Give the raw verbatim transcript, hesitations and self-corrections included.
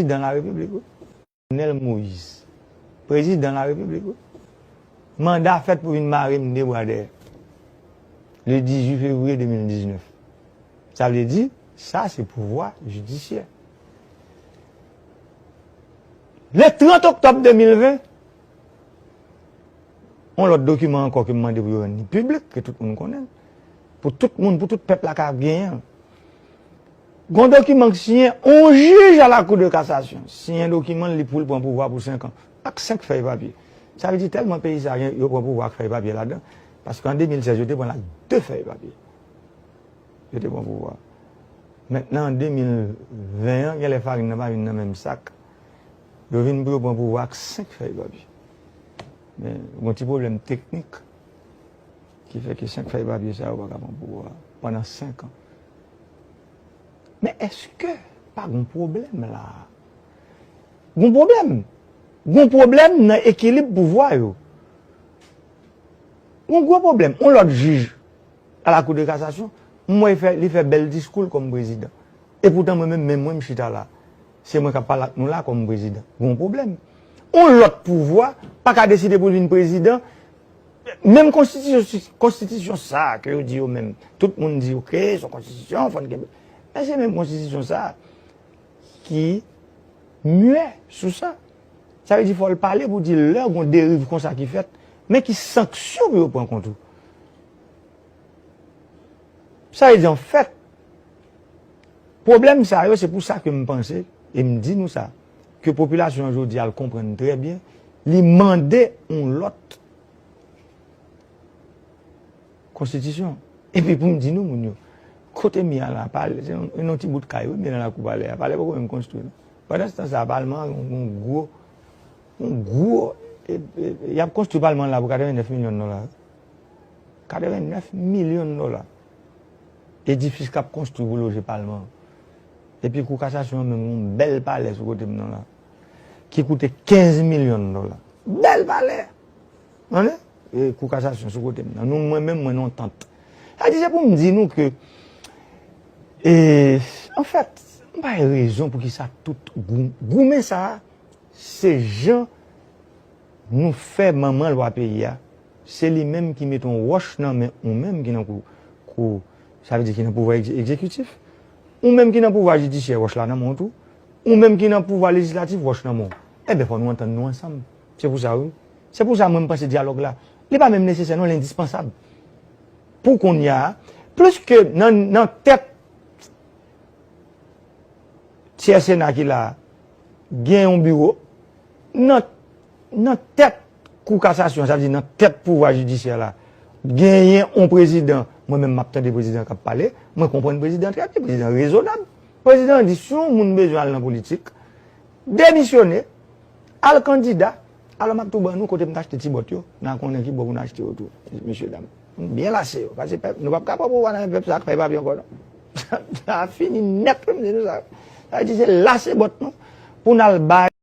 Prezidan Larepiblik, wi. Jovenel Moïse, Prezidan Larepiblik, wi. Manda fèt pou vin mare m de bra dèyè. Le dizuit fevriye de mil diznèf. Sa vle di, sa se pouvwa jidisyè. Le trant oktòb de mil ven, yon lòt dokiman ankò ke m mande pou yo rann li piblik, ke tout moun konnen l, pou tout moun, pou tout pèp la ka genyen l. Gon dokiman k siyen yon jij a la Cour de cassation. Siyen dokiman li pou l pran pouvwa pou senk an. Ak senk fèy papye. Sa vle di tèlman peyi sa a gen, yo pran pouvwa ak fèy papye ladan. Paske an de mil sèz, yo te pran l ak de fèy papye. Yo te pran pouvwa. Mentnan, an de mil ven an, genlè farin nan pa vin nan menm sak. Yo vin pou yo pran pouvwa ak senk fèy papye. Men, gon ti pwoblèm teknik ki fè ke senk fèy papye sa yo pa ka pran pouvwa pandan senk an. Men èske pa gon pwoblèm la a? Gon pwoblèm. Gon pwoblèm nan ekilib pouvwa yo. Gon gwo pwoblèm. Yon lòt jij a la Cour de cassation, m wè li fè, li fè bèl diskou l kòm prezidan. Epoutan mwen menm, menm mwen m chita la. Se mwen k ap pale ak nou la kòm prezidan. Gon pwoblèm. Yon lòt pouvwa pa ka deside pou l vin prezidan. Menm konstitisyon, konstitisyon sa a ke yo di yo menm, tout moun di, oke, se yon konstitisyon, fò n kenbe. Men se menm konstitisyon sa a ki muet sou sa. Sa vle di fò l pale pou di lè gon deriv konsa ki fèt, men ki sanksyon pou yo pran kont ou. Sa vle di, anfèt, pwoblèm sa yo, se pou sa ke m panse, e m di nou sa, ke popilasyon an jodi a l konprann trè byen, li mande yon lòt konstitisyon. Epi pou m di nou, moun yo, kote m ye a la, palè, se yon, yon ti bout kay, wi, m ye nan lakou palè a. Palè poko menm konstwi, non. Pandan se tan sa, palman an, yon, yon gwo, yon gwo, e, e, y ap konstwi palman an la pou katrevennèf milyon dola. Katrevennèf milyon dola. Edifis k ap konstwi pou loje palman an. Epi kou kasasyon an menm, yon bèl palè sou kote m nan la. Ki koute kenz milyon dola. Bèl palè! Tande? E kou kasasyon sou kote m nan. Nou, mwen menm, mwen nan yon tant. Sa di, se pou m di nou ke, e, anfèt, m pa gen rezon pou ki sa tout gou-, goumen sa a, se jan nou fè manman lwa peyi a, se li menm ki mete yon wòch nan men ou menm ki nan kou, kou, sa vle di ki nan pouvwa egze-, egzekitif, ou menm ki nan pouvwa jidisyè, wòch la nan men w tou, ou menm ki nan pouvwa lejislatif, wòch nan men w. Enben, fò nou antann nou ansanm. Se pou sa, wi. Se pou sa, mwen, m panse dyalòg la, li pa menm nesesè, non, li endispansab. Pou kounye a, plis ke nan, nan tèt Tyè Sena ki la a, gen yon biwo. Nan, nan tèt Kou Kasasyon, sa vle di nan tèt pouvwa jidisyè la, genyen yon prezidan. Mwen menm, m ap tande prezidan k ap pale. Mwen konprann prezidan trè byen. Prezidan rezonab. Prezidan di, si yon moun bezwen al nan politik, demisyone, al kandida. Alò, m ap tou ban nou kote m t achte ti bòt yo. N a konnen ki bò pou n achte yo tou, mesye dam. Nou byen lase yo. Paske pèp, nou p ap ka pran pouvwa nan men pèp sa k fè papye ankò, non. Sa fini nèt, wi, m di nou sa. Sa vle di se lase bòt nou pou n al bay